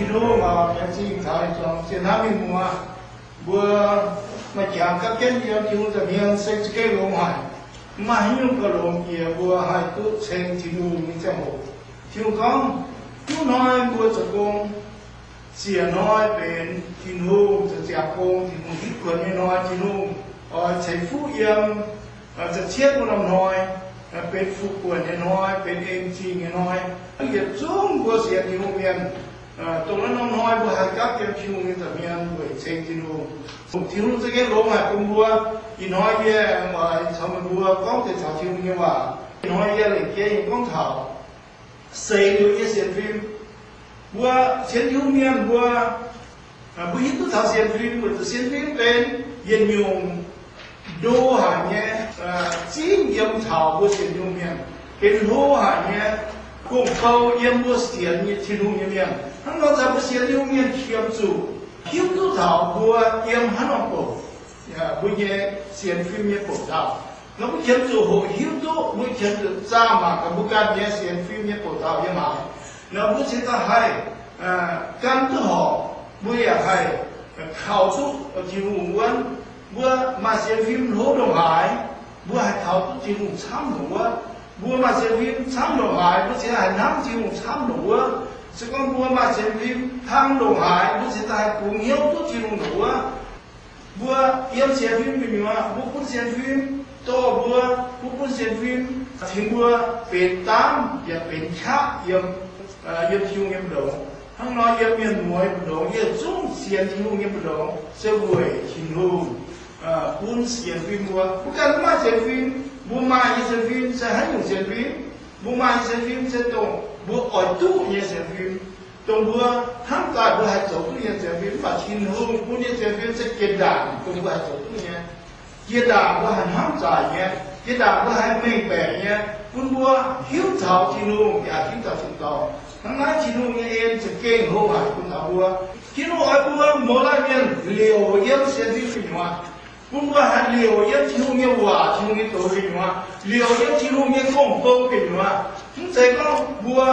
Tin-Hungh oc, laengz zingh taux zuangx ziex hnamv mienh muoz. Mbuo maaih jangx gapv jienv yiem Tin-Hungh nza'hmien se za'gengh longx haic. Mv maaih haaix nyungc gauh longx jiex mbuo haih duqv ceng Tin-Hungh nyei ziangh hoc. Tin-Hungh gorngv, hiuv hnoi mbuo zoux gong, ziec hnoi benx Tin-Hungh zoux ziangx gong, Tin-Hungh hiuv kuonx nyei hnoi, Tin-Hungh oix ceix fuqv yiem za'cietv wuov norm hnoi, benx fuqv-buonc nyei hnoi, benx en zingh nyei hnoi. Yietc zungv mbuo sienx Tin-Hungh mienh, dongh naaiv norm hnoi mbuo haih gapv yiem Tin-Hungh nyei nza'hmien weic ceng Tin-Hungh. Tin-Hungh za'gengh longx haic bun mbuo. Ih hnoi yie oix caux meih mbuo gorngv deix caux Tin-Hungh nyei waac. Ih hnoi yie lengc jeiv gorngv taux seix liuz nyei sienx fim. Mbuo sienx Tin-Hungh mienh mbuo, mbuo hiuv duqv taux sienx fim, weic zuqc sienx fim benx yietc nyungc ndo haic nyei zingv yiem taux mbuo sienx Tin-Hungh mienh, benx hlo haic nyei gong-bou yiem mbuo sienx nyei Tin-Hungh nyei mienh. Hnangv nor, mbuo sienx Tin-Hungh mienh qiemx zuqc hiuv duqv taux mbuo yiem haaix norm bouc, mbuo nyei sienx fim nyei bouc dauh. Nor mbuo qiemx zuqc hoqc hiuv duqv, mbuo qiemx zuqc zaah mangc gaax mbuo ganh nyei sienx fim nyei bouc dauh yiem haaix. Nor mbuo cingx daaih haih gan duqv horpc, mbuo yaac haih kaux duqv Tin-Hungh wuonv. Mbuo maaih sienx fim hlo ndongc haaix, mbuo haih kaux duqv Tin-Hungh camv ndongc wuov. Mbuo maaih sienx fim camv ndongc haaix, mbuo cingx haih hnamv Tin-Hungh camv ndongc wuov. Se gorngv mbuo maaih sienx fim hlang ndongc haaix, mbuo cingx daaih haih bungx hnyouv duqv Tin-Hungh ndongc wuov. Mbuo yiem sienx fim gu'nyuoz, mbuo bun sienx fim dorh mbuo, mbuo bun sienx fim cingx mbuo benx daamv yaac benx qaqv yiem, yiem Tin-Hungh nyei mbu'ndongx. Hnangv nor yiem mienh muoz nyei mbu'ndongx, yietc zungv sienx Tin-Hungh nyei mbu'ndongx se weic Tin-Hungh bun sienx fim mbuo. Mbuo ganh maiv maaih sienx fim, mbuo maaih nyei sienx fim se haaix nyungc sienx fim? Mbuo maaih nyei sienx fim se dongh mbuo oix duqv nyei sienx fim, dongh mbuo hnamv daaih mbuo haih zoux duqv nyei sienx fim. Mv baac Tin-Hungh bun nyei sienx fim se jiex ndaangc dongh mbuo haih zoux duqv nyei. Jiex ndaangc mbuo haih hnamv zaic nyei, jiex ndaangc mbuo haih mengh baeqc nyei, bun mbuo hiuv taux Tin-Hungh yaac hiuv taux tin-dorngh. Hnangv naaiv Tin-Hungh nyei en za'gengh hlo haic bun taux mbuo. Tin-Hungh oix mbuo mouz laanh mienh liouc yiem sienx fim gu'nyuoz, bun mbuo haih liouc yiem Tin-Hungh nyei waac, Tin-Hungh nyei doz gu'nyuoz, liouc yiem Tin-Hungh nyei gong-bou gu'nyuoz. Mv zeiz gorngv mbuo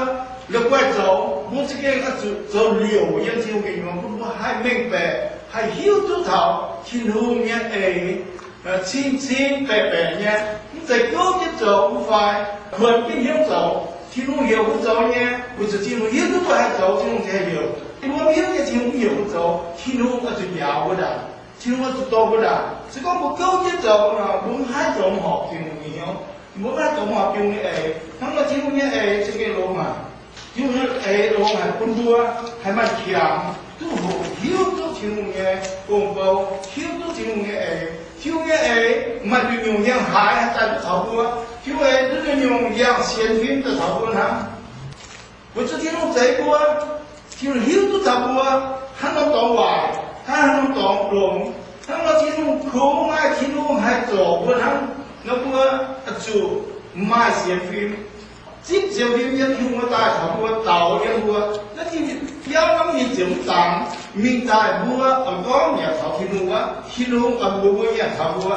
la'guaih zoux, mbuo za'gengh oix zuqc zoux liouc yiem Tin-Hungh gu'nyuoz, bun mbuo haih mengh baeqc, haih hiuv duqv taux Tin-Hungh nyei eix cing-cing baeqc baeqc nyei. Mv zeiz gouv jienv zoux mv fai kuonx jienv hnyouv zoux. Tin-Hungh heuc mbuo zoux nyei, weic zuqc Tin-Hungh hiuv duqv mbuo haih zoux, Tin-Hungh ziouc haih liouc. Mbuo mv hiuv nyei Tin-Hungh mv heuc mbuo zoux, Tin-Hungh oix zuqc njaaux mbuo ndaangc. Tin-Hungh oix zuqc dorh mbuo ndaangc. Se gorngv mbuo gouv jienv zoux nor, mbuo mv haih zoux horpc Tin-Hungh nyei hnyouv. Mbuo mv haih zoux horpc Tin-Hungh nyei eix. Hnangv nor Tin-Hungh nyei eix za'gengh longx haic. Tin-Hungh nyei eix longx haic bun mbuo haih maaih qangx duqv hoqc hiuv duqv Tin-Hungh nyei gong-bou, hiuv duqv Tin-Hungh nyei eix. Tin-Hungh nyei eix maaih nduqc nyungc yangh haaix haih daaih duqv taux mbuo. Tin-Hungh eix nduqc nyungc yangh sienx fim daaih taux mbuo hnangv. Weic zuqc Tin-Hungh zeix mbuo, Tin-Hungh hiuv duqv taux mbuo hnangv norm dorngx waaic, hnangv norm dorngx longx. Hnangv nor Tin-Hungh kungx maaih Tin-Hungh haih zorc mbuo hnangv nor, mbuo zuqc maaih sienx fim, zipv sienx fim yiem Tin-Hungh wuov daaih taux mbuo, daux yiem mbuo. Naaiv Tin-Hungh biauv hnamv nyei ziepc mv dangx mingh daaih mbuo oix gorngv nyanc taux Tin-Hungh wuov, Tin-Hungh oix mbuox mbuo nyanc taux mbuo.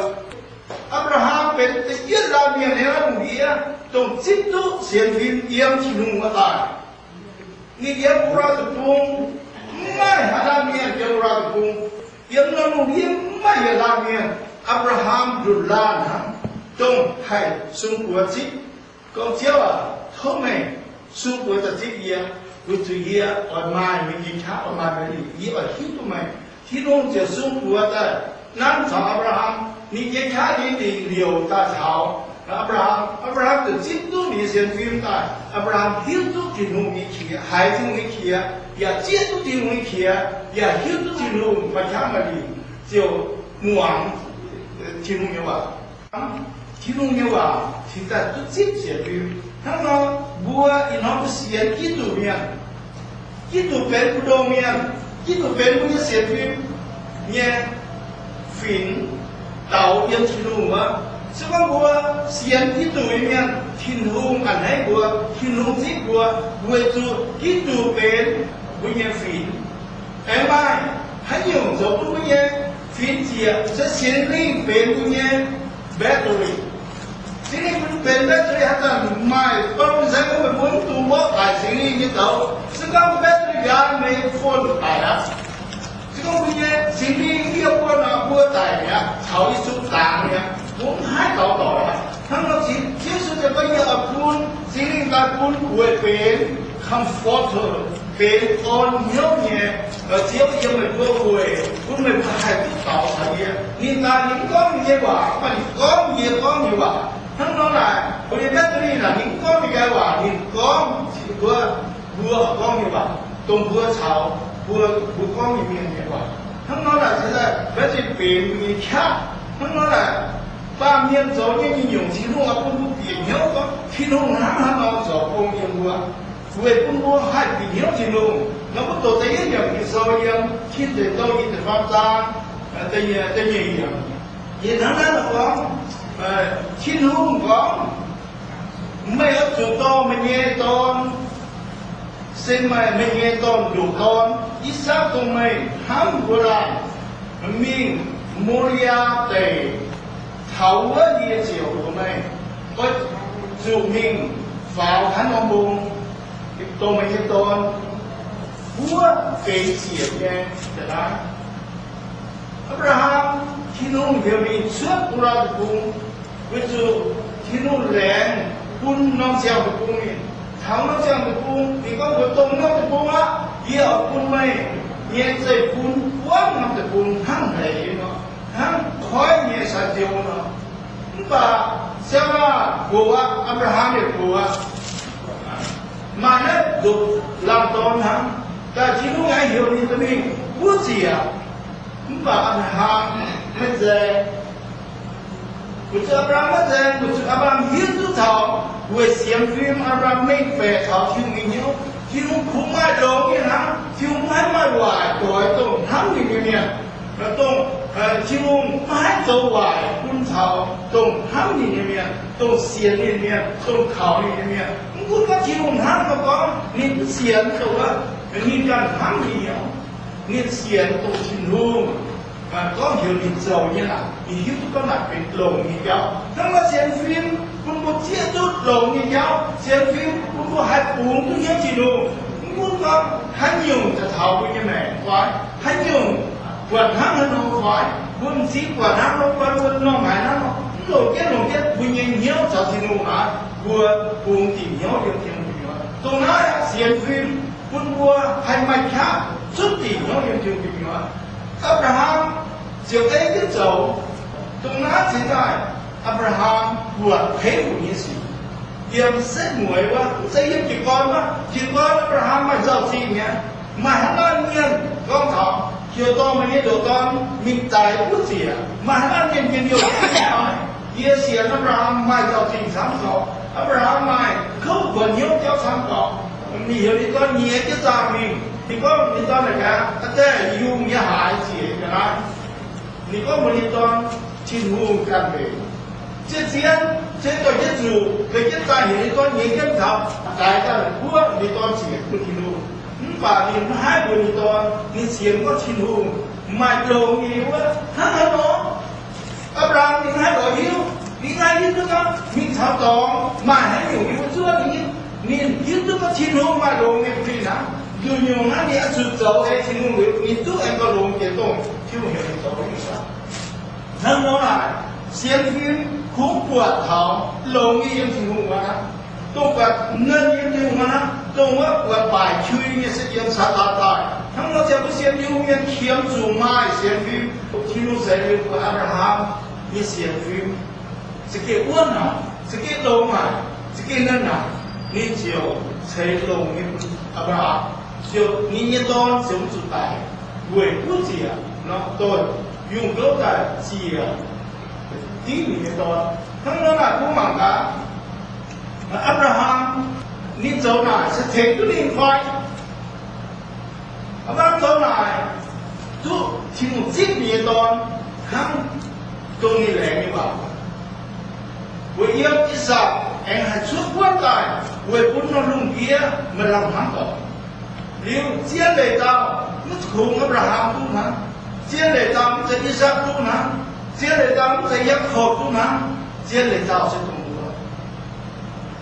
Apc^laa^ham benx da'yietv laanh mienh nyei lungh ndiev dongh zipv duqv sienx fim yiem Tin-Hungh wuov daaih. Ninh yiem Ura Deic-Bung, mv maaih haaix laanh mienh yiem Ura Deic-Bung. Yiem norm lungh ndiev mv maaih yietc laanh mienh, Apc^laa^ham nduqc laanh hnangv, dongh haih sung buoz zipv. Gorngv, Ziouv aac, tov meih sung buoz daaih zipv yie, weic zuqc yie oix maaih meih nyei qaqv, oix maaih meih nyei lingc, yie oix hiuv duqv meih. Tin-Hungh ziouc sung buoz daaih nanv caux Apc^laa^ham, ninh nyei qaqv nyei lingc liouc daaih taux Apc^laa^ham. Apc^laa^ham ziouc zipv duqv ninh nyei sienx fim daaih. Apc^laa^ham hiuv duqv Tin-Hungh nyei qiex, haiz Tin-Hungh nyei qiex, yaac zieqv duqv Tin-Hungh nyei qiex, yaac hiuv duqv Tin-Hungh maaih qaqv maaih lingc, ziouc muangx Tin-Hungh nyei waac. Tin-Hungh nyei waac cingx daaih duqv zipv sienx fim. Hnangv nor, mbuo ih hnoi mbuo sienx Giduc mienh, Giduc benx mbu'ndongx mienh, Giduc benx mbuo nyei sienx fim nyei fingx, daaux yiem Tin-Hungh wuov. Se gorngv mbuo sienx Giduc nyei mienh, Tin-Hungh a'hneiv mbuo, Tin-Hungh zipv mbuo, weic zuqc Giduc benx mbuo nyei fingx. Aengx maaih haaix nyungc zoux bun mbuo nyei fingx ziec? Se Singx Lingh benx mbuo nyei battery. Singx Lingh benx battery, haaix zanc maaih bom nzengc, mbuo mv dungx mborqv daic Singx Lingh nyei douz. Se gorngv battery Nqa'haav meih fon daic aqv. Se gorngv mbuo nyei Singx Lingh yiem mbuo nor, mbuo daic mi'aqv, caux Yesu dangx mi'aqv, mbuo mv haih zoux doic aqv. Hnangv nor Ziouv Yesu ziouc gorngv, yie oix bun Singx Lingh daaih bun weic benx comforter, benx orn hnyouv nyei Ziouv yiem meih mbuo weic bun meih mbuo haih duqv douz caux yie. Ninh daaih ninh mv gorngv ninh nyei waac, mv baac ninh gorngv yie gorngv nyei waac. Hnangv nor naaic, mbuo nyei Methodist naaic ninh mv gorngv ninh nyei waac, ninh gorngv ninh mbuo, mbuo gorngv nyei waac, dongh mbuo caux mbuo, mbuo gorngv nyei mienh nyei waac. Hnangv nor naaic se daaih maiv zeiz benx mbuo nyei qaqv. Hnangv nor naaic, baamh mienh zoux nyei nyungc-nyungc Tin-Hungh oix bun mbuo bieqc hnyouv gorngv Tin-Hungh hnangv haaix nor zoux gong yiem mbuo, weic bun mbuo haih bieqc hnyouv Tin-Hungh. Nor mbuo doqc da'yietv yiemc Ging-Sou yiem Tin Deic Douh nyei da'faam zaang, da'nyeic yiemc, yie hnangv naaiv gorngv, Tin-Hungh gorngv, meih oix zuqc dorh meih nyei dorn, se meih, meih nyei dorn-ndoqc dorn, I^sakc, dongh meih hnamv wuov laanh, mingh Mo^li^yaa Deic, taux wuov yie ziouc mbuox meih, oix zuqc mingh faaux haaix norm mbong, dongh meih nyei dorn wuov benx ziec nyei ga'naaiv. Apc^laa^ham, Tin-Hungh heuc ninh cuotv Gu^laa Deic-Bung, weic zuqc Tin-Hungh laengz bun norm siang deic-bung ninh. Taux norm siang deic-bung, ninh gorngv mbuox dongh norm deic-bung aqv, yie oix bun meih nyei zeiv-fun buangv norm deic-bung hnangv heix nor, hnangv koiv nyei sai-ziou nor. Mv baac Saalaa gox aqv, Apc^laa^ham yaac gox aqv, maaih naaiv ndoqc laanh dorn hnangv. Daaih Tin-Hungh aengx heuc ninh dorh mingh wuov ziec. Mv baac Apc^laa^ham maiv nzaeng. Weic zuqc Apc^laa^ham maiv nzaeng, weic zuqc Apc^laa^ham hiuv duqv taux weic sienx fim Apc^laa^ham mengh baeqc taux Tin-Hungh nyei hnyouv. Tin-Hungh kungx maaih longx nyei hnangv. Tin-Hungh maiv maaih waaic doix dongh hnamv ninh nyei mienh. Dongh, Tin-Hungh maiv haih zoux waaic bun taux dongh hnamv ninh nyei mienh, dongh sienx ninh mienh, dongh kaux ninh nyei mienh. Mv gunv gorngv Tin-Hungh hnamv nor gorngv ninh mv sienx dongh wuov, ninh ganh hnamv ninh hnyouv. Ninh sienx dongh Tin-Hungh gorngv heuc ninh zoux nyei naaic, ninh hiuv duqv gorngv naaic benx longx nyei jauv. Hnangv nor sienx fim bun mbuo zieqv duqv longx nyei jauv. Sienx fim bun mbuo haih bungx duqv hnyouv Tin-Hungh. Mv gunv gorngv haaix nyungc daaih taux mbuo nyei maengc fai haaix nyungc buatc hnangv haaix nor fai, mbuo m'zing buatc hnangv nor fai, mbuo m'normh haaix hnangv nor, mv longc jienv longc jienv mbuo nyei hnyouv caux Tin-Hungh naaic, mbuo bungx dingc hnyouv yiem Tin-Hungh nyei. Dongh naaiv sienx fim bun mbuo haih maaih qaqv zutv dingc hnyouv yiem Tin-Hungh nyei. Apc^laa^ham ziouc ei jienv zoux. Dongh naaiv cingx daaih Apc^laa^ham buatc heix nyei sic. Yiem setv mueiz wuov, mv zeiz yiem jiez gorn wuov. Jiez gorn Apc^laa^ham maaih nzauh-zingh mi'aqv. Maaih hnangv naaiv mienh gorngv taux, heuc dorh meih nyei ndoqc dorn mingh daix wuov ziec. Maaih hnangv naaiv mienh njien-youh. Yie sienx Apc^laa^ham maaih nzauh-zingh camv gorx. Apc^laa^ham maaih kouv kuonx hnyouv jauv camv gorx. Ninh heuc ninh dorn nyiex jienv zaah mingh. Ninh gorngv ninh dorn naaic gaax, Aa die, yungh nyei haaix ziec ga'naaiv? Ninh gorngv mbuox ninh dorn, Tin-Hungh ganh mbenc. Zien-zien se dorh jienv zuqc, ga'jienv daaih heuc ninh dorn nyiex jienv taux, daix daaih la'kuqv ninh dorn ziec bun Tin-Hungh. Mv baac ninh maiv haih mbuox ninh dorn, ninh sienx gorngv Tin-Hungh maaih longx nyei wuov. Hnangv haaix nor? Apc^laa^ham ninh maiv haih lorz hiuv. Ninh maiv hiuv duqv gorngv mingh taux dorngx maaih haaix nyungc nyei wuov zuov ninh. Ninh hiuv duqv gorngv Tin-Hungh maaih longx nyei fih hnangv. Nduqc nyungc naaiv ninh oix zuqc zoux ei Tin-Hungh liuz, ninh duqv aengx gauh longx jiex dongh Tin-Hungh heuc ninh zoux nyei. Hnangv nor naaic, sienx fim kungx buatc taux longx nyei yiem Tin-Hungh wuov hnangv, dongh buatc nernh yiem Tin-Hungh wuov hnangv, dongh wuov buatc baaic qui nyei se yiem Saadaan daaih. Hnangv nor ziangh mbuo sienx Tin-Hungh mienh qiemx zuqc maaih sienx fim. Tin-Hungh ceix liuz mbuo Apc^laa^ham nyei sienx fim za'gengh wuonv haic, za'gengh longx haic, za'gengh nernh haic. Ninh ziouc ceix longx nyei bun Apc^laa^ham, ziouc ninh nyei dorn ziouc mv zuqc daic weic wuov ziec nor, dorh yungh gouv daaih ziec div ninh nyei dorn. Hnangv nor naaic mbuo mangc gaax, Apc^laa^ham ninh zoux naaic se tengx duqv ninh fai? Apc^laa^ham zoux naaic duqv Tin-Hungh zipv ninh nyei dorn hnangv dongh ninh laengz nyei waac, weic yiem I^sakc aengx haih cuotv wuonv daaih weic bun norm lungh ndiev maaih lamh hnamv doic. Liuz zien leiz dauh mv kungx Apc^laa^ham duqv hnangv. Zien leiz dauh mv zeiz I^sakc duqv hnangv. Zien leiz dauh mv zeiz Yaakopv duqv hnangv. Zien leiz dauh se dongh mbuo.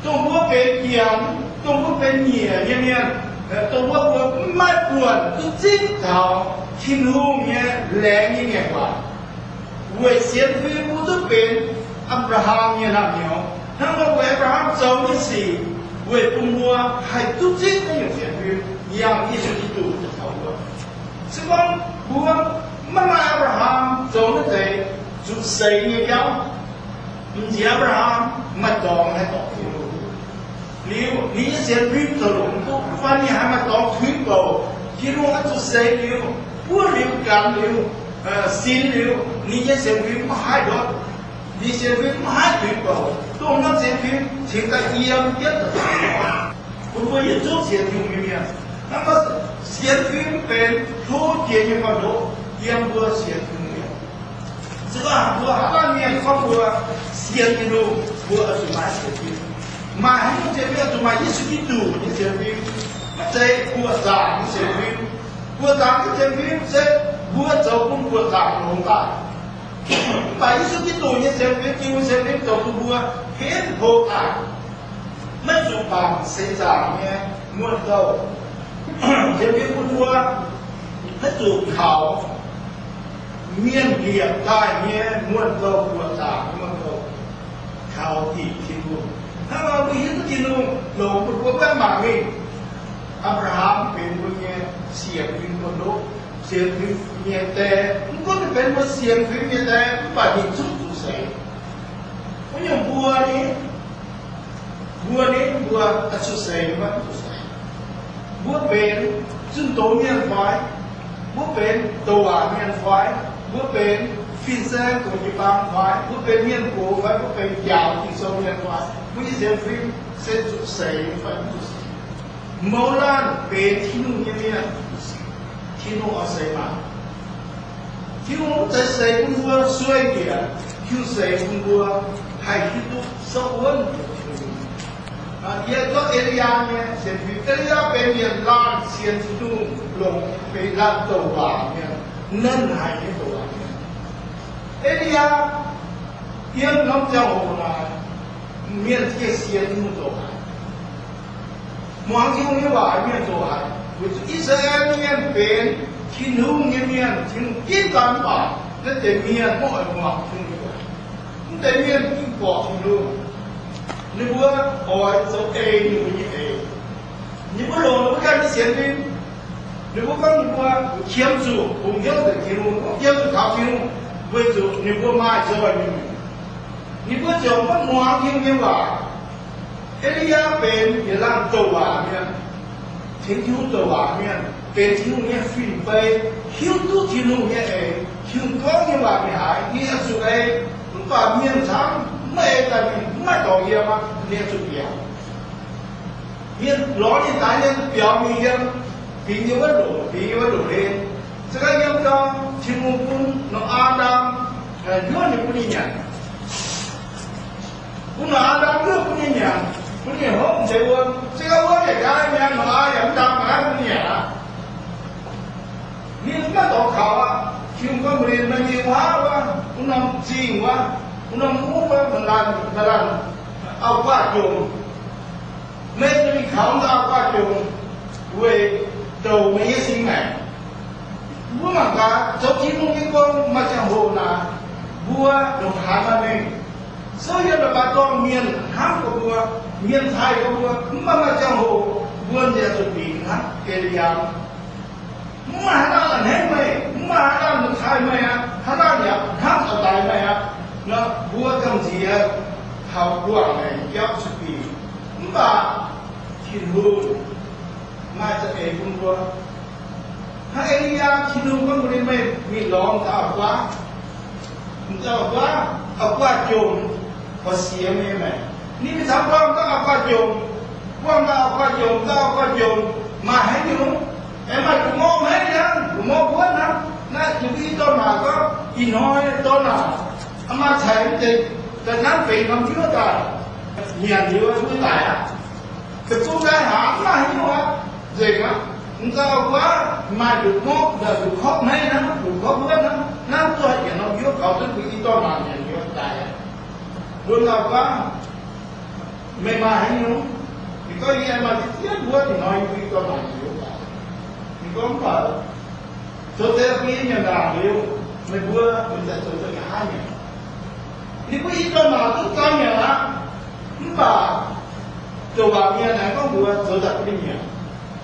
Dongh mbuo benx nyanc, dongh mbuo benx nyiec nyei mienh. Dongh wuov mbuo maiv buatc duqv zipv taux Tin-Hungh nyei laengz nyei ngaengc waac, weic sienx fim mbuo duqv benx Apc^laa^ham nyei naamh nyouz. Hnangv nor weic Apc^laa^ham zoux nyei sic, weic bun mbuo haih duqv zipv naaiv nyungc sienx fim, yangh Yesu Giduc taux mbuo. Se gorngv mbuo maiv maaih Apc^laa^ham zoux naaiv deix zuqc seix nyei jauv, m'nziex Apc^laa^ham maaih dorngx haih dorh Tin-Hungh. Liuz ninh nyei sienx fim zoux longx duqv, fai ninh haih maaih dorngx tuix bouc, Tin-Hungh oix zuqc seix liuz, buov liuz, ganx liuz, sin liuz, ninh nyei sienx fim maiv haih ndortv. Ninh sienx fim maiv haih tuix bouc, dongh norm sienx fim cingx daaih yiem jienv daaih bun mbuo yietc zungv sienx Tin-Hungh nyei mienh. Hnangv nor sienx fim benx tov jiex nyei gorn-ndoqv yiem mbuo sienx Tin-Hungh mienh. Se gorngv mbuo haaix dauh mienh gorngv mbuo sienx Tin-Hungh, mbuo oix zuqc maaih sienx fim. Maaih haaix nyungc sienx fim? Oix zuqc maaih Yesu Giduc nyei sienx fim. Maiv zeiz buoqc zaangc nyei sienx fim. Buoqc zaangc nyei sienx fim se mbuo zoux bun buoqc zaangc longx daaih. Mv baac Yesu Giduc nyei sienx fim, Tin-Hungh sienx fim zoux bun mbuo henv hlo daaih, maiv zuqc bangc seix zaangc nyei muonh douh. Sienx fim bun mbuo maiv zuqc kaux mienh liepc daaih nyei muonh douh, buoqc zaangc nyei muonh douh, kaux dingc Tin-Hungh. Hnangv nor mbuo hiuv duqv Tin-Hungh longx bun mbuo maiv mangc mingh. Apc^laa^ham benx mbuo nyei sienx fim gorn-ndoqv, sienx fim nyei die. Mv gunv ninh benx mbuo sienx fim nyei die, mv baac ninh zungv zuqc seix. Wuov nyungc mbuo ni, mbuo ni, mbuo oix zuqc seix fai mv zuqc seix? Mbuo benx zunh doz mienh fai? Mbuo benx douc waac mienh fai? Mbuo benx fin-saeng doqc jiu-baang fai? Mbuo benx mienh gox fai? Mbuo benx njaaux Ging-Sou mienh fai? Mbuo nyei sienx fim se zuqc seix fai mv zuqc seix? Mouz laanh benx Tin-Hungh nyei mienh, Tin-Hungh oix seix maah! Tin-Hungh mv zeiz seix bun mbuo sueih njiec, Tin-Hungh seix bun mbuo haih hiuv duqv souv wuonv. Yie zorqv E^li^yaa nyei sienx fim. E^li^yaa benx yietc laanh sienx Tin-Hungh longx, benx laanh douc waac mienh, nernh haic nyei douc waac mienh. E^li^yaa yiem norm ziangh hoc naaic, mienh za'gengh sienx Tin-Hungh zoqc haic. Muangx Tin-Hungh nyei waac mienh zoqc haic, weic zuqc I^saa^laa^en Mienh benx Tin-Hungh nyei mienh. Tin-Hungh ginv daaih mv baac naaiv deix mienh maiv oix muangx Tin-Hungh nyei waac. Mv deix mienh mv borqc Tin-Hungh. Ninh mbuo oix zoux ei ninh mbuo nyei eix. Ninh mbuo longc ninh mbuo ganh nyei sienx fim. Ninh mbuo gorngv ninh mbuo qiemx zuqc bungx hnyouv nzengc Tin-Hungh, qiemx zuqc taux Tin-Hungh, weic zuqc ninh mbuo maaih nzoih mingh. Ninh mbuo ziouc maiv muangx Tin-Hungh nyei waac. E^li^yaa benx yietc laanh douc waac mienh, tengx Tin-Hungh douc waac mienh, benx Tin-Hungh nyei fin-beiv, hiuv duqv Tin-Hungh nyei eix, Tin-Hungh gorngv nyei waac mingh haaix, ninh oix zuqc ei. Mv baac mienh camv maiv ei daaih mingh, maiv maaih dorngx yiem aqv, ninh oix zuqc biaux. Mienh lorz ninh daaih, ninh biaux mingh yiem, bingx yiem wuov ndoqc, bingx yiem wuov ndoqc hlen. Se gorngv yiem gau, Tin-Hungh bun Noqaa ndaam, hnyouv ninh bun ninh nyanc. Bun Noqaa ndaam hnyouv bun ninh nyanc, bun ninh hopv deix wuom. Se gorngv wuov yietc jaax mi'aqv, Noqaa yaac mv ndaam aqv, bun ninh nyanc aqv. Ninh maiv dorngx kaux aqv. Tin-Hungh gorngv mbuox ninh, meih mingh wuov wuov, wuov norm zingh wuov, wuov norm mungv wuov, maaih laanh, maaih laanh auv-guaav jomc. Meih zuqc mingh kaux wuov dauh auv-guaav jomc weic douc meih nyei singx maengc. Mbuo mangc gaax, zoux Tin-Hungh nyei gong maaih ziangh hoc naaic, mbuo ndongc haaix maaih mengh. Souv yiem leiz-baaix dorngh mienh hnamv gorx mbuo, mienh taaih gorx mbuo, mv baac maaih ziangh hoc mbuo nziex zuqc bingx hnangv E^li^yaa. Mv maaih haaix dauh a'hneiv meih, mv maaih haaix dauh taaih meih aqv, haaix dauh yaac hnamv oix daix meih aqv. Nor mbuo gamh nziex taux guangc maengc jauv zuqc bingx. Mv baac Tin-Hungh maaih za'eix bun mbuo. Hnangv E^li^yaa, Tin-Hungh gorngv mbuox ninh, meih mingh lorz m'dauh auv-guaav. M'dauh auv-guaav, auv-guaav jomc, oix siex meih nyei maengc. Ninh mingh caux buangh dauh auv-guaav jomc, buangh dauh auv-guaav jomc, dauh auv-guaav jomc, maaih haaix nyungc? Aengx maaih nduqc morqv hmeiv hnangv, nduqc morqv wuonv hnangv. Naaiv ninh mbuo i dorn-maac gorngv, ih hnoi dorn-maac maaih caic mv deix daaih nanv feix norm hnyouv daaih, nyanc liuz mbuo daic aqv. Deic-bung daaih haaix mv maaih haaix nyungc aqv, nzengc aqv. M'dauh auv-guaav maaih nduqc morqv, nduqc korqv hmeiv hnangv, nduqc korqv wuonv hnangv, nanv duqv yietc norm hnyouv, kaux duqv mbuo i dorn-maac nyanc liuz daic aqv. Mbuo m'dauh auv-guaav, meih maaih haaix nyungc? Ninh gorngv, yie maaih ziex wuonv, ih hnoi yie mbuo i dorn-maac nyanc liuz Gorngv mv baac zoux deix bun yie nyanc ndaangc liuz, meih mbuo maiv zeiz zoux deix nqa'haav nyanc. Ninh mbuo i dauh maac duqv ganh nyanc aqv, mv baac douc waac mienh aengx gorngv mbuox zoux daaih bun ninh nyanc.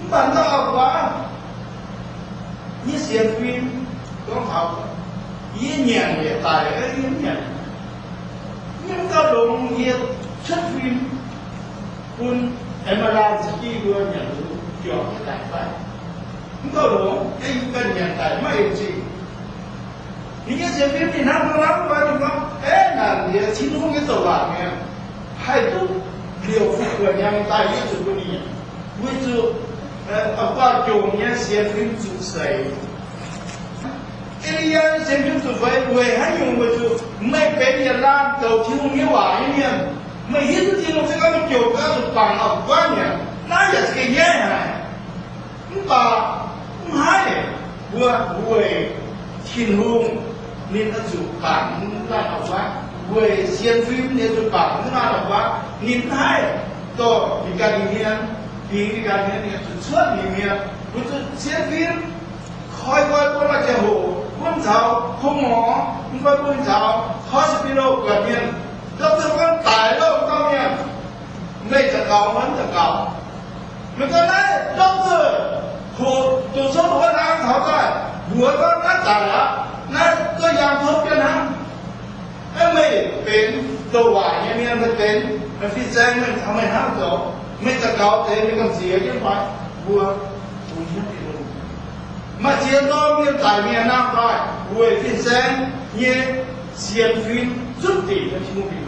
Mv baac ndau auv-guaav nyei sienx fim gorngv taux, yie nyanc yietc daic, yie mv nyanc. Yie mv gauh longx, yie cuotv fim bun Aengx maaih laanh za'gengh mbuo nyanc hungh juangc nyei daic fai? Mv gauh longx, yie ganh nyanc daic maiv en zingh. Ninh nyei sienx fim ninh hnamv hnamv hnamv, ninh gorngv, Aav, naaic yie Tin-Hungh nyei douc waac mi'aqv, haih duqv liouc fu'jueiv nyei daaih yie zuqc bun ninh nyanc. Weic zuqc auv-guaav jomc nyei sienx fim zuqc seix. E^li^yaa nyei sienx fim zuqc seix weic haaix nyungc? Weic zuqc meih benx yietc laanh douc Tin-Hungh nyei waac nyei mienh. Meih hiuv duqv Tin-Hungh se gorngv meih jomc gaax zuqc bangc auv-guaav nyanc, naaiv yaac za'gengh nyaiv haic. Mv baac mv haih, mbuo weic Tin-Hungh ninh oix zuqc bangc mv laanh auv-guaav, weic sienx fim ninh oix zuqc bangc mv laanh auv-guaav. Ninh mv haih dorh ninh ganh nyei hmien, fingx ninh ganh nyei hmien, ninh oix zuqc cuotv ninh nyei hmien, weic zuqc sienx fim koi nqoi bun maaih ziangh hoc bun caux hungh orc, mv baac bun caux hospital buatc mienh, doctor gorngv daic loh, gorngv mienh, meih za'gaux, maiv za'gaux. Meih gorngv naaiv doctor hoqc dongh cuotv wuov hlang taux daaih, mbuox gorngv naaiv daic aqv, naaiv duqv yangh tov jienv hnangv. Aa, meih benx douc waac nyei mienh, meih benx fin-saeng, meih caux meih hnangv zoux, meih za'gaux deix meih gamh nziex jienv fai? Mbuo bungx hnyouv Tin-Hungh. Maaih ziex dorn mienh daic mingh aengx nangh daaih weic fin-saeng nyei sienx fim zutv dingc nyei Tin-Hungh fingx.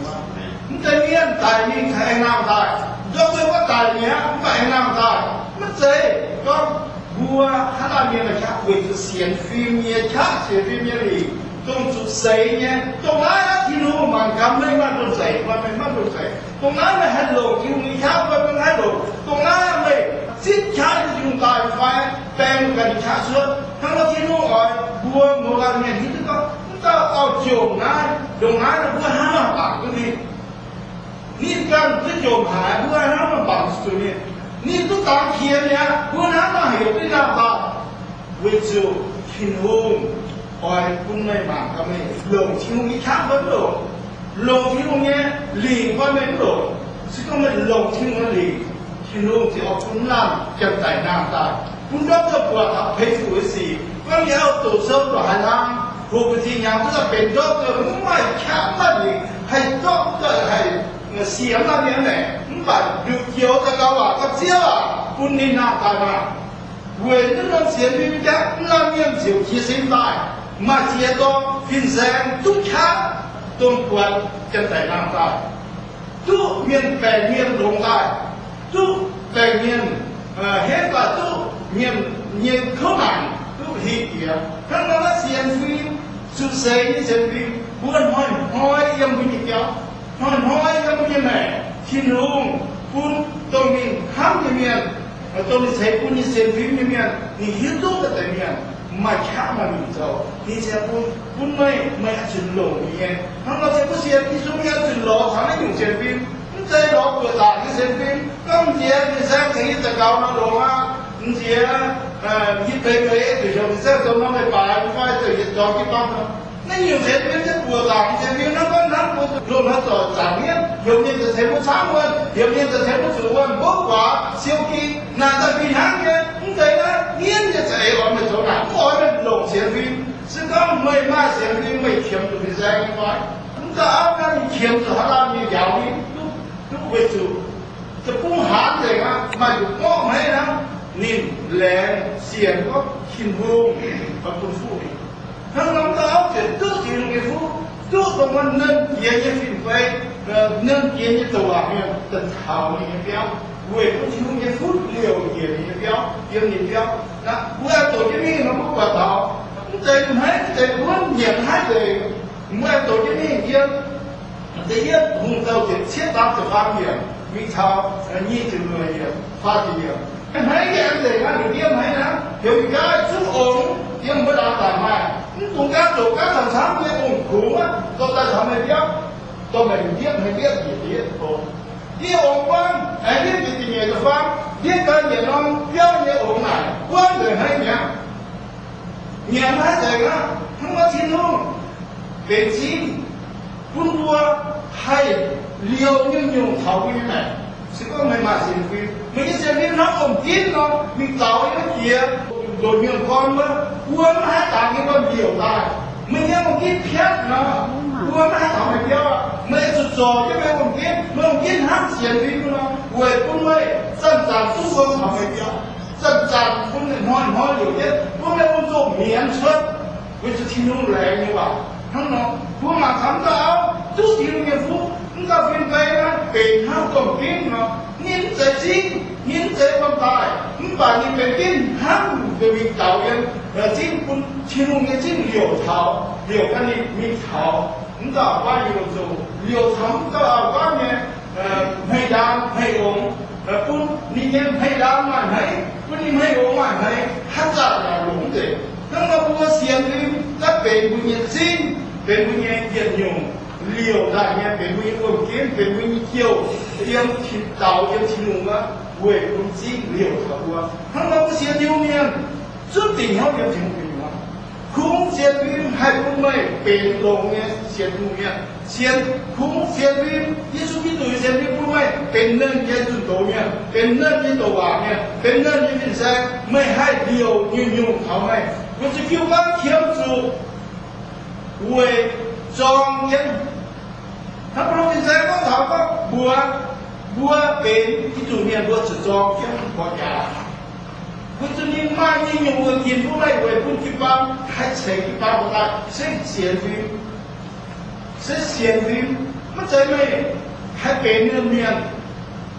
Mv deix mienh daic mingh aengx nangh daaih, doctor gorngv daic mi'aqv, mv baac aengx nangh daaih. Maiv zeiz gorngv mbuo hnangv naaiv mienh maaih qaqv, weic zuqc sienx fim nyei qaqv, sienx fim nyei lingc, dongh zuqc seix nyei. Dongh naaiv Tin-Hungh mangc gaax meih maaih domh nzeic fai meih maiv domh nzeic. Dongh naaiv meih haih longc Tin-Hungh nyei qaqv fai meih maiv haih longc. Dongh naaiv meih zipv qaqv Tin-Hungh daaih fai baeng ganh nyei qaqv cuotv. Hnangv nor Tin-Hungh oix mbuo mouz laanh mienh hiuv duqv gorngv, mv dauh auv-jomc naaiv, ndongc naaiv mbuo hnangv nor bangc duqv ninh. Ninh ganh duqv jomc haic, mbuo hnangv nor bangc zuqc ninh. Ninh duqv dangx qiex mi'aqv, mbuo hnangv nor heuc duqv ninh nangh daaih. Weic zuqc Tin-Hungh oix bun meih mangc gaax meih longc Tin-Hungh nyei qaqv fai mv longc, longc Tin-Hungh nyei lingc fai meih mv longc. Se gorngv meih longc Tin-Hungh nyei lingc, Tin-Hungh ziouc oix bun mv lamh janx-daic nangh daaih, bun ndortv duqv buatc taux peix fuc nyei sic. Gorngv yie auv doqc sou ndongc haaix hlang, hoqc ba'ziex hnyangx duqv daaih benx ndortv duqv, mv maaih qaqv mv maaih lingc haih zorqv duqv haih sienx mv lamh mienh naaic, mv baac nduqc joux daux gaux waac gorngv, Ziouv aac, bun ninh nangh daaih maah! Weic naaiv norm sienx fim jaax mv lamh mienh ziouc jiez sin daaih, maaih ziex dorn fin-saeng duqv qaqv dongh buatc janx-daic nangh daaih, duqv mienh baengc mienh longx daaih, duqv baengc mienh henv daaih, duqv mienh nyei kouv naanc duqv hingh jiex. Hnangv nor naaiv sienx fim, zuqc seix nyei sienx fim, mbuo hnoi-hnoi yiem mbuo nyei biauv, hnoi-hnoi yiem mbuo nyei maengc, Tin-Hungh bun dongh ninh hnamv nyei mienh, dongh ninh ceix bun nyei sienx fim nyei mienh, ninh hiuv duqv deix mienh maaih qaqv maaih lingc zoux, ninh ziouc bun, bun meih, meih oix zuqc longc ninh nyei. Hnangv nor se mbuo sienx Yesu mienh oix zuqc lorz taux naaiv nyungc sienx fim. Mv zeiz lorz buoqc zaangc nyei sienx fim. Gorngv m'nziex fin-saeng tengx yie daux gaux nor longx aqv. M'nziex yie peix peix zuqc heuc fin-saeng zoux nor leiz-baaix fai zuqc yietc dorngx jiu-baang nor. Naaiv nyungc sienx fim se buoqc zaangc nyei sienx fim. Hnangv gorngv hnamv mbuo loz-hnoi zorc zaangc mienv, heuc mienh zoux tengx mbuo camv wuonh, heuc mienh zoux tengx mbuo zuqc wuonh, mbouv guaax, siou ging, naaic daaih fih hnangv nyei. Mv zeiz naaiv mienv nyei za'eix oix meih zoux naaic, mv oix meih longc sienx fim. Se gorngv meih maaih sienx fim, meih qiemx zuqc fin-saeng nyei fai? Mv dauh auv naaiv ninh qiemx zuqc haaix laanh nyei njaaux ninh duqv, duqv weic zuqc deic-bung haanz nzengc aqv, maaih nduqc gorngv haiv hnangv, ninh laengz sienx gorngv Tin-Hungh oix bun fuqv ninh. Hnangv nor mv dauh auv ziouc duqv Tin-Hungh nyei fuqv, duqv dongh wuov nernh jiex nyei fin-fei, nernh jiex nyei douc waac mienh daaih taux ninh nyei biauv, weic bun Tin-Hungh nyei fuqv liouc njiec ninh nyei biauv, yiem ninh biauv. Mbuo aengx doqc jienv mingh nor mbuo buatc taux, mv zeiz haiv deix wuonv nyanc haiv deix, mbuo aengx doqc jienv mingh yiem da'yietv Hungh Zouv ziepc cietv zaang ziepc faam yiemc mingh taux nyic ziepc luoqc yiemc, faah ziepc yiemc. Haiv yie aengx nzengc aqv, liuz yiem haiv aqv, heuc ih gaav zuqv ongx yiem mbuo ndaangc daaih maaih. Mv dungx gaav zoqc gaav camv-camv nyei ongx kungx aqv, dorh daaih taux meih biauv, dorh meih ndiepv haic ndiepv njiec da'yietv ongx. Ndiev ongx buangv, aengx ndiev njiec da'nyeic da'faam, ndiev gau njiec norm biauv nyei ongx naaic, buangv nzengc haic mi'aqv. Nyanc haic nzengc aqv. Hnangv nor Tin-Hungh benx zingv bun mbuo haih liouc nyungc-nyungc taux mbuo nyei maengc. Se gorngv meih maaih sienx fim, meih nyei sienx fim hnangv lomh ginv nor, mingh zaux yiem jiex, ndoqc nyuonh gorn wuov, mbuo maiv haih dangx nyei gorn liouc daaih. Meih nyei lomh ginv piatv nor, mbuo maiv haih taux meih biauv aqv. Meih zuqc zorc jienv meih lomh ginv, meih lomh ginv hnangv sienx fim nor, weic bun meih zanc-zanc duqv wuom taux meih biauv, zanc-zanc bun meih hnoi-hnoi liouc jienv, bun meih bun zuqc mienz cuotv, weic zuqc Tin-Hungh laengz nyei waac. Hnangv nor, mbuo mangc taux m'dauh auv duqv Tin-Hungh nyei fuqv, m'dauh fin-beng naaiv benx hnangv lomh ginv nor, ninh mv zeiz zingv, ninh mv zeiz wuom daaih, mv baac ninh benx ginv hnangv mingh daux yiem zingv bun Tin-Hungh nyei zingv liouc taux, liouc ganh ninh mingh taux m'dauh auv-guaav nyei longc zouc, liouc taux m'dauh auv-guaav nyei hmei-ndaam hmei-ongx, bun ninh nyei hmei-ndaam maaih hneiv, bun ninh hmei-ongx maaih hneiv, haaix zanc yaac longc nzengc. Hnangv nor mbuo sienx fim naaiv benx mbuo nyei zingv, benx mbuo nyei yietc nyungc liouc daaih nyei, benx mbuo nyei wuom-ginv, benx mbuo nyei jouh, yiem tin daux yiem Tin-Hungh wuov, weic bun zingv liouc taux mbuo. Hnangv nor mbuo sienx Tin-Hungh mienh zungv dingc hnyouv yiem Tin-Hungh nyei hnangv. Kungx sienx fim haih bun meih benx longx nyei sienx Tin-Hungh mienh. Sienx, kungx sienx fim, Yesu Giduc nyei sienx fim bun meih benx nernh nyei zunh doz mienh, benx nernh nyei douc waac mienh, benx nernh nyei fin-saeng. Meih haih liouc nyungc-nyungc taux meih. Weic zuqc jiu-baang qiemx zuqc weic zorng jienv. Hnangv Baulo fin-saeng gorngv taux gorngv mbuox, mbuo benx Giduc mienh mbuo zuqc zorng jienv mbuo jaax. Weic zuqc ninh maaih nyungc-nyungc wuonh ginc bun meih weic bun jiu-baang haih ceix jiu-baang daaih se sienx fim. Se sienx fim, maiv zeiz meih haih benx nernh mienh.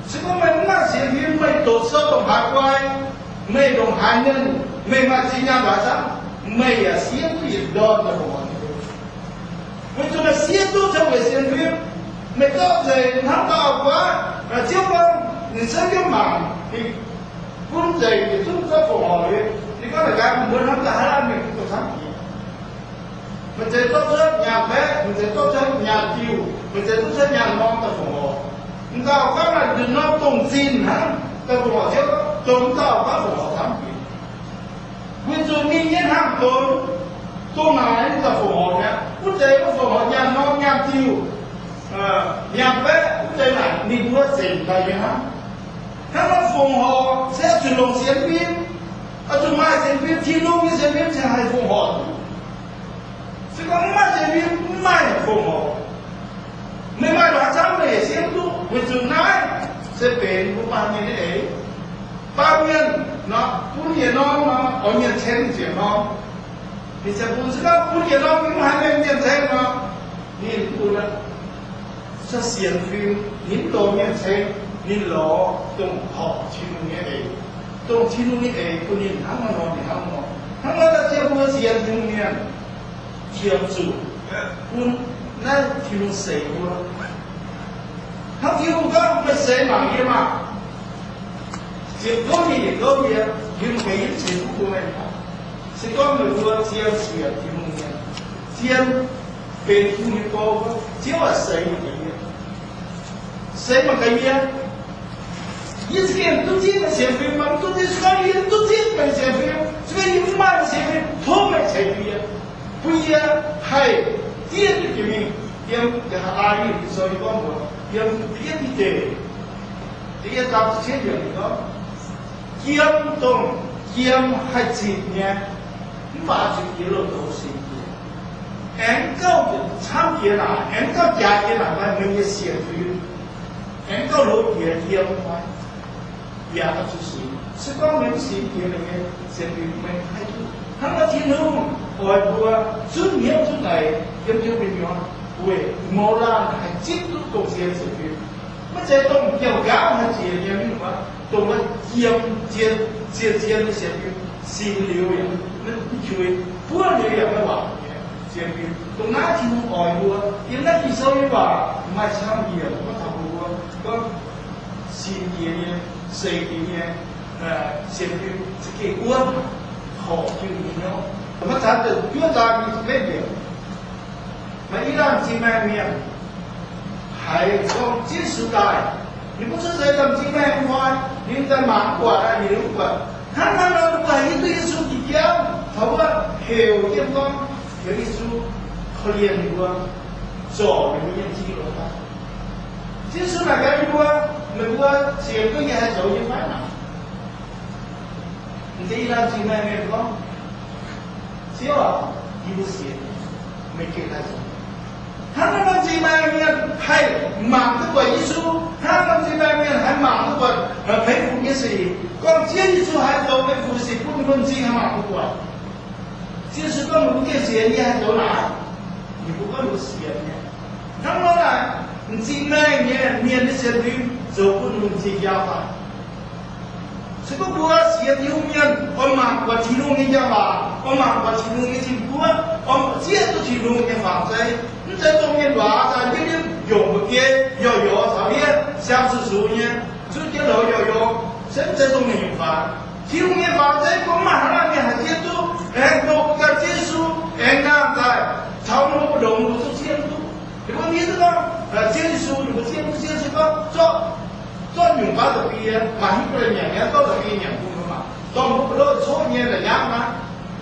Se gorngv meih mv maaih sienx fim, meih doqc sou ndongc haaix guai, meih ndongc haaix nernh, meih maaih zinh nyaanh haaix camv, meih yaac siev duqv yietc ndorn daaih fongc horc. Weic zuqc meih siev duqv taux weic sienx fim, meih zorqv nzengc hnangv dauh auv-guaav, Ziouv gorngv ninh siev jienv mangc, ninh gunv nzengc yietc zungv zorqv fongc horc liuz, ninh gorngv naaic gaax, mbuo hnamv daaih haaix laanh mingh duqv camv jiex. Meih zeiz zorqv cuotv nyaanh baeqv, meih zeiz zorqv cuotv nyaanh diuh, meih zeiz zorqv cuotv nyaanh norm daaih fongc horc. M'dauh auv-guaav naaic nduqc norm dongh zinh hnangv daaih fongc horc Ziouv, dongh m'dauh auv-guaav fongc horc camv jiex. Weic zuqc ninh nyei hnangv dongh, dongh naaic ninh daaih fongc horc mi'aqv. Wuov deix wuov fongc horc nyaanh norm nyaanh diuh, nyaanh baeqv, wuov deix naaic ninh mbuo zengc daaih nyei hnangv. Hnangv nor fongc horc se oix zuqc longc sienx fim. Oix zuqc maaih sienx fim, Tin-Hungh nyei sienx fim cingx haih fongc horc. Se gorngv mv maaih sienx fim, mv maaih fongc horc. Meih maaih haaix camv meih yaac siev duqv, weic zuqc naaiv se benx mbuo baamh mienh nyei eix. Baamh mienh nor, bun yietc norm nor, oix mienh ceng ziepc norm. Ninh ziouc bun se gorngv bun yietc norm mv haih mienh mienh ceng nor, ninh bun aqv. Se sienx fim, ninh mv lorz mienh ceng, ninh lorz dongh horpc Tin-Hungh nyei eix, dongh Tin-Hungh nyei eix bun ninh hnangv nor, ninh hnangv nor. Hnangv nor daaih ziouc mbuo sienx Tin-Hungh mienh qiemx zuqc bun naaiv Tin-Hungh seix mbuo. Hnangv Tin-Hungh gorngv, meih seix mangc yie maah! Ziepc kouv nyei yietc kouv yie, yie mv ganh yie ceix duqv bun meih. Se gorngv meih mbuo zien sienx Tin-Hungh mienh, zien benx Tin-Hungh nyei bou, Ziouv aac, seix mangc gaax yie. Seix mangc gaax yie. Yie za'gengh duqv zipv meih sienx fim, mv duqv zipv, se gorngv yie duqv zipv meih sienx fim, se gorngv yie mv maaih meih sienx fim, tov meih ceix bun yie, bun yie haih diev duqv jiex mingh yiem nqa'haav aav nyungc Ging-Sou nyei gorngv mbuox, yiem diev deix. Da'yietv zaang ziepc cietv yiemc ninh gorngv, jiem dongh jiem haih zitc nyei, mv baac zuqc jiex loz-douz singx jiex. Aengx gauh camv jiex naaic, aengx gauh jaaix jiex naaic, meih nyei sienx fim. Aengx gauh loz jiex yiem fai yaac oix zuqc singx. Se gorngv meih mv singx jiex meih nyei sienx fim, meih haih duqv. Hnangv nor Tin-Hungh oix mbuo zunv hnyouv zunv eix yiem Tin-Hungh nyei mienh weic mouz laanh haih zipv duqv dongh zien sienx fim. Maiv zeiz dongh jauv-nqaauv haih ziex nyei mv baac dongh wuov jiem zien, zien, zien nyei sienx fim, singx liuz yaac maiv qui, buov liuz yaac maiv waanc nyei sienx fim. Dongh naaiv Tin-Hungh oix mbuo yiem naaiv Ging-Sou nyei waac maaih camv yiemc gorngv taux mbuo gorngv singx jiex nyei, seix jiex nyei sienx fim za'gengh wuov horpc Tin-Hungh nyei hnyouv. Maiv caux deix juov zaang nyei za'gengh yiemc, maaih i laanh zingh maengh mienh haiz gorngv Ziouv Yesu daaih, Ninh mbuo cuotv seix daaih m'zing maengh fai, ninh daaih mangc mv buatc, ninh mv buatc. Hnangv naaiv nor, ninh mbuo haih hiuv duqv Yesu jiex jauv, taux wuov heuc jienv gorngv, heuc Yesu korv-lienh ninh mbuo, zorc ninh mbuo nyei m'zing longx daaih. Ziouv Yesu naaic gaax ninh mbuo, meih mbuo sienx duqv yie haih zoux nyei fai? M'zing, laanh m'zing maengh mienh gorngv, Ziouv aac, yie mbuo sienx, meih gengh haih zoux. Hnangv naaiv norm m'zing maengh mienh haih mangc duqv buatc Yesu, hnangv naaiv norm m'zing maengh mienh haih mangc duqv buatc meiv fu nyei sic, gorngv Ziouv Yesu haih zoux meiv fu sic bun ninh mbuo m'zing haih mangc duqv buatc. Ziouv Yesu gorngv, meih mbuo gengh sienx yie haih zoux naaic? Ninh mbuo gorngv ninh mbuo sienx nyei. Hnangv nor naaic, m'zing maengh nyei mienh nyei sienx fim zoux bun ninh mbuo m'zing njang daaih. Se gorngv mbuo sienx Tin-Hungh mienh, oix mangc buatc Tin-Hungh nyei njang-laangc, oix mangc buatc Tin-Hungh nyei tin-guoqv, oix zieqv duqv Tin-Hungh nyei fangx zeiv. Mv zeiz dongh mienh waac daaih ndiev ndiev yongc mbu'ziex, yorc yorc caux ndiev siang sux sux nyei, zuqv jienv louz yorc yorc, se mv zeiz dongh mienh nyungc fangx. Tin-Hungh nyei fangx zeiv gorngv maaih haaix laanh mienh haih zieqv duqv, aengx dongh ganh Ziouv Yesu aengx nangh daaih caux ninh mbuo mbu'ndongx ninh mbuo duqv zieqv duqv. Ninh mbuo hiuv duqv gorngv Ziouv Yesu ninh mbuo zieqv duqv, Ziouv Yesu gorngv, Zorqv, zorqv nyungc baav da'fie, maaih Hipv^lu Mienh nyei, zorqv da'fie nyanc bun mbuo mangc. Dorh mbuo buloqv coqv nyei la'nyapv naaiv,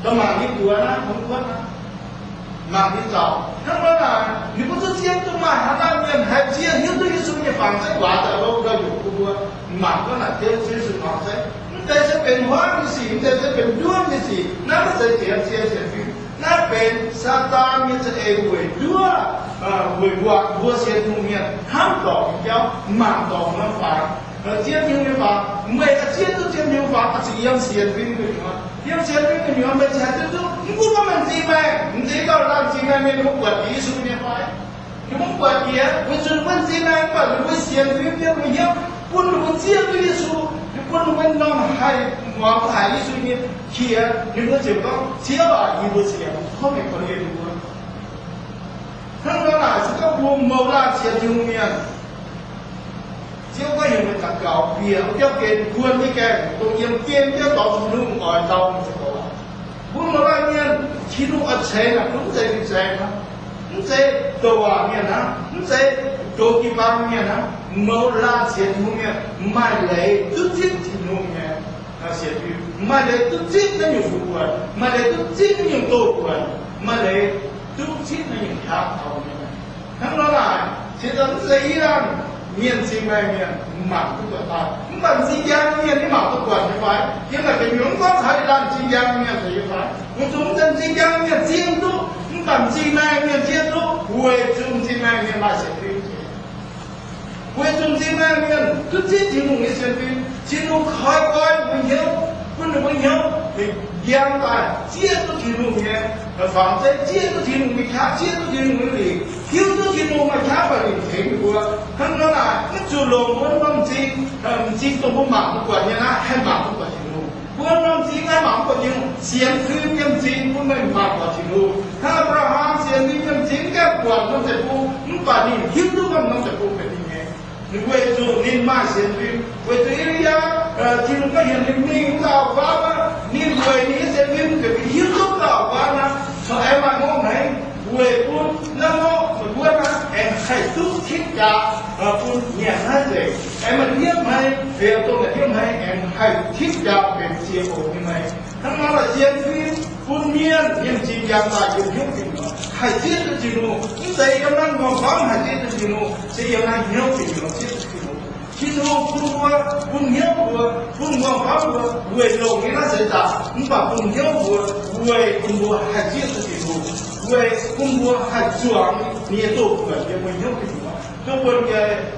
dorh mangc nyei buoz naaiv, mbuo mbuo naaiv, mangc nyei zaux. Hnangv nor naaic, ninh mbuo duqv zieqv duqv, maaih haaix laanh mienh haih zieqv hiuv duqv Yesu nyei fangx zeiv waac daaih longc ndau-nyungc bun mbuo mangc gorngv naaic Ziouv Yesu fangx zeiv. Mv deix se benx huaav nyei sic, mv deix se benx nduov nyei sic. Naaiv maiv zeiz sienx, sienx, sienx fim. Naaiv benx Saadaan nyei za'eix weic nduov, weic waac mbuo sienx Tin-Hungh mienh hnamv dorngc nyei jauv, mangc dorngc norm fangx, zieqv Tin-Hungh nyei fangx. Meih oix zieqv duqv zieqv Tin-Hungh fangx, oix zuqc yiem sienx fim gu'nyuoz. Yiem sienx fim gu'nyuoz meih ziouc haih zieqv duqv. Mv gunv gorngv meih m'zing maengh, m'zing dauh laanh m'zing maengh mienh, ninh mbuo buatc jiex Yesu nyei fai? Ninh mbuo buatc jiex, weic zuqc ninh mbuo m'zing maengh, mv baac ninh mbuo sienx fim nyei, ninh mbuo hnyouv bun ninh mbuo zieqv duqv Yesu, bun ninh mbuo norm haih muangx haic Yesu nyei qiex, ninh mbuo ziouc gorngv, Ziouv aac, yie mbuo sienx, tov meih korv-lienh ninh mbuo. Hnangv nor naaic se gorngv mbuo mouz laanh sienx Tin-Hungh mienh, Ziouv gorngv heuc meih daux gaux bieqc wuov jauv gen, guon nyei gaengh dongh yiem gen jienv dorngx Tin-Hungh oix dau meih za'gengh. Mbuo mouz laanh mienh, Tin-Hungh oix ceix naaic, mv zeiz fin-saeng hnangv, mv zeiz douc waac mienh hnangv, mv zeiz goux jiu-baang mienh hnangv. Mouz laanh sienx Tin-Hungh mienh maaih leiz duqv zipv Tin-Hungh nyei sienx fim, maaih leiz duqv zipv naaiv nyungc fu'jueiv, maaih leiz duqv zipv naaiv nyungc doz-jueiv, maaih leiz duqv zipv naaiv nyungc qaqv taux nyei. Hnangv nor naaic, se daaih mv zeiz i laanh mienh m'zing maengh mienh mangc duqv buatc daaih, mv baac m'zing njang mienh yaac mangc duqv buatc nyei fai? Yiem naaic gu'nyuoz mv gorngv taux i laanh m'zing njang mienh nyei fai? Weic zuqc mv zeiz m'zing njang mienh zieqv duqv, mv baac m'zing maengh mienh zieqv duqv, weic zuqc m'zing maengh mienh maaih sienx fim. Weic zuqc m'zing maengh mienh duqv zipv Tin-Hungh nyei sienx fim, Tin-Hungh koi gorn mbuo hnyouv, bun ninh mbuo hnyouv ninh njang daaih zieqv duqv Tin-Hungh nyei fangx zeiv, zieqv duqv Tin-Hungh nyei qaqv, zieqv duqv Tin-Hungh nyei lingc, hiuv duqv Tin-Hungh maaih qaqv baac ninh tengx ninh mbuo. Hnangv nor naaic, mv zuqc longc mbuo norm m'zing, m'zing dongh mbuo mangc duqv buatc nyei naaiv haih mangc duqv buatc Tin-Hungh. Mbuo norm m'zing naaiv mangc mv buatc Tin-Hungh, sienx fim nyei m'zing bun meih mangc buatc Tin-Hungh. Hnangv Apc^laa^ham sienx fim nyei m'zing, mv gaengh buatc norm deic-bung, mv baac ninh hiuv duqv gorngv norm deic-bung benx ninh nyei. Weic zuqc ninh maaih sienx fim, weic zuqc I^li^yaa, Tin-Hungh gorngv heuc ninh mingh wuov dauh auv-guaav aqv, ninh weic ninh nyei sienx fim ziouc hiuv duqv dauh auv-guaav naaiv corc aengx maaih ngongh hnaangx, weic bun naaiv ngongh meih mbuo naaiv aengx haih duqv tipv jaa bun nyanc naaiv nzengc, aengx maaih hniev hmei, liuz dongh naaic hniev hmei aengx haih tipv jaa benx ziex oc nyei meih. Hnangv nor laaix sienx fim bun mienh nyei m'zing njang daaih yiem hnyouv gu'nyuoz haih zieqv duqv Tin-Hungh. Mv zeiz yiem naaiv m'nqorngv famv haih zieqv duqv Tin-Hungh, se yiem naaiv hnyouv gu'nyuoz zieqv duqv Tin-Hungh. Tin-Hungh bun mbuo, bun hnyouv mbuo, bun m'nqorngv famv mbuo weic longc nyei naaiv seix zaangc, mv baac bun hnyouv mbuo weic bun mbuo haih zieqv duqv Tin-Hungh, weic bun mbuo haih zuangx ninh nyei doz-buonc yiem mbuo hnyouv gu'nyuoz. Doz-buonc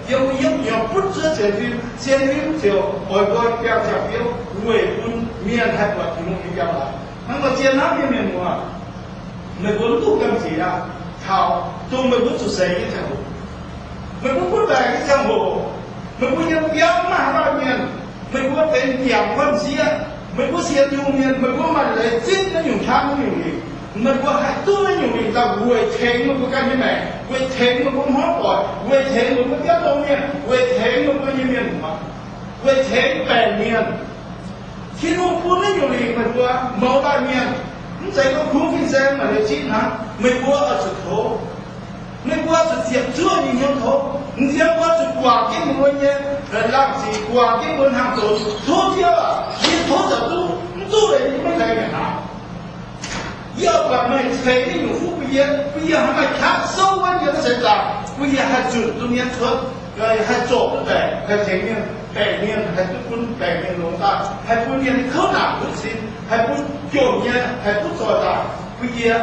yiem mbuo hnyouv gu'nyuoz butv cuotv sienx fim, sienx fim ziouc oix mbuo biangh ziangh biouv weic bun mienh haih buatc Tin-Hungh nyei njang-laangc. Hnangv nor zien hnamv nyei mienh muoz, meih mbuo mv duqv gamh nziex aqv. Taux dongh meih mbuo zuqc seix nyei ziangh hoc, meih mbuo butv baengc nyei ziangh hoc, meih mbuo yiem biauv maaih haaix dauh mienh, meih mbuo benx ndiangx wuonh sieqv, meih mbuo sienx Tin-Hungh mienh, meih mbuo maaih leiz zipv naaiv nyungc qaqv naaiv nyungc lingc. Meih mbuo haih duqv naaiv nyungc lingc daaih weic tengx meih mbuo ganh nyei maengc, weic tengx meih mbuo hmuangv doic, weic tengx meih mbuo biauv domh mienh, weic tengx meih mbuo nyei mienh muoz, weic tengx baengc mienh. Tin-Hungh bun naaiv nyungc lingc meih mbuo mouz laanh mienh. Mv zeiz gorngv kuv fin-saeng maaih leiz zipv hnangv. Meih mbuo oix zuqc tov. Meih mbuo zuqc ziepc zuoqv nyei hnyouv tov. M'nziex mbuo zuqc guangc jienv mbuo nyei laangh ziqc, guangc jienv mbuo hnaangx zoux, tov Ziouv aac, yie tov zoux duqv, mv duqv leiz yie maiv laengz hnaangx. Yie oix buatc meih ceix naaiv nyungc fuqv bun yie, bun yie haih maaih qaqv souv wuonv yie maiv zeiz zaangc, bun yie haih zunc duqv mienv cuotv, haih zorc duqv baengc, haih tengx mienh baengc mienh, haih duqv bun baengc mienh longx daaih, haih bun mienh kouv naanc duqv sin, haih bun jomc nyei haih duqv zoih daaih, bun yie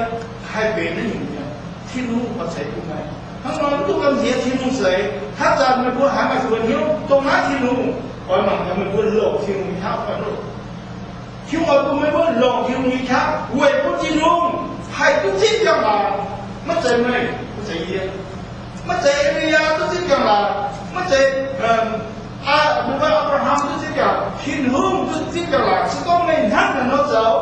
haih benx naaiv nyungc mienh. Tin-Hungh oix ceix bun meih. Hnangv nor mv dungx gamh nziex Tin-Hungh ceix. Haaix zanc meih mbuo haiz maaih buoz hnyouv dongh naaiv, Tin-Hungh oix mangc gaax meih mbuo longc Tin-Hungh nyei qaqv fai mv longc. Tin-Hungh oix bun meih mbuo longc Tin-Hungh nyei qaqv weic bun Tin-Hungh haih duqv zipv njang-laangc. Maiv zeiz meih, maiv zeiz yie, maiv zeiz E^li^yaa duqv zipv njang-laangc, maiv zeiz, aa, mbuo Apc^laa^ham duqv zipv njang-laangc. Tin-Hungh duqv zipv njang-laangc. Se gorngv meih hnangv naaiv nor zoux,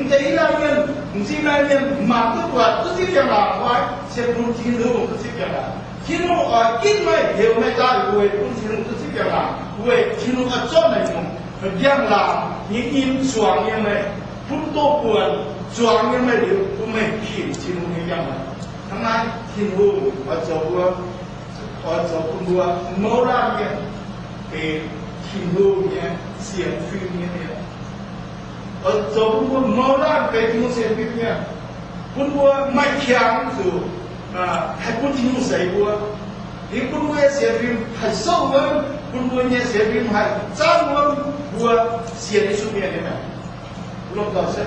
m'deix Yiutai mienh, m'zing Yiutai mienh mangc duqv buatc duqv zipv njang-laangc fai? Se bun Tin-Hungh duqv zipv njang-laangc. Tin-Hungh oix ginv meih, heuc meih daaih weic bun Tin-Hungh duqv zipv njang-laangc, weic Tin-Hungh oix zorqv naaiv nyungc njang-laangc nyei nyim zuangx yiem meih, bun doh buonc zuangx yiem meih liuz, bun meih hinc Tin-Hungh nyei njang-laangc. Hnangv naaiv Tin-Hungh oix zoux mbuo, oix zoux bun mbuo mouz laanh mienh benx Tin-Hungh nyei sienx fim nyei mienh. Oix zoux bun mbuo mouz laanh benx Tin-Hungh sienx fim mienh, bun mbuo maaih qangx zuqc haih bun Tin-Hungh seix mbuo. Liuz bun mbuo nyei sienx fim haih souv wuonv, bun mbuo nyei sienx fim haih zaanv wuonv mbuo sienx Yesu mienh nyei maengc. Lomh nzoih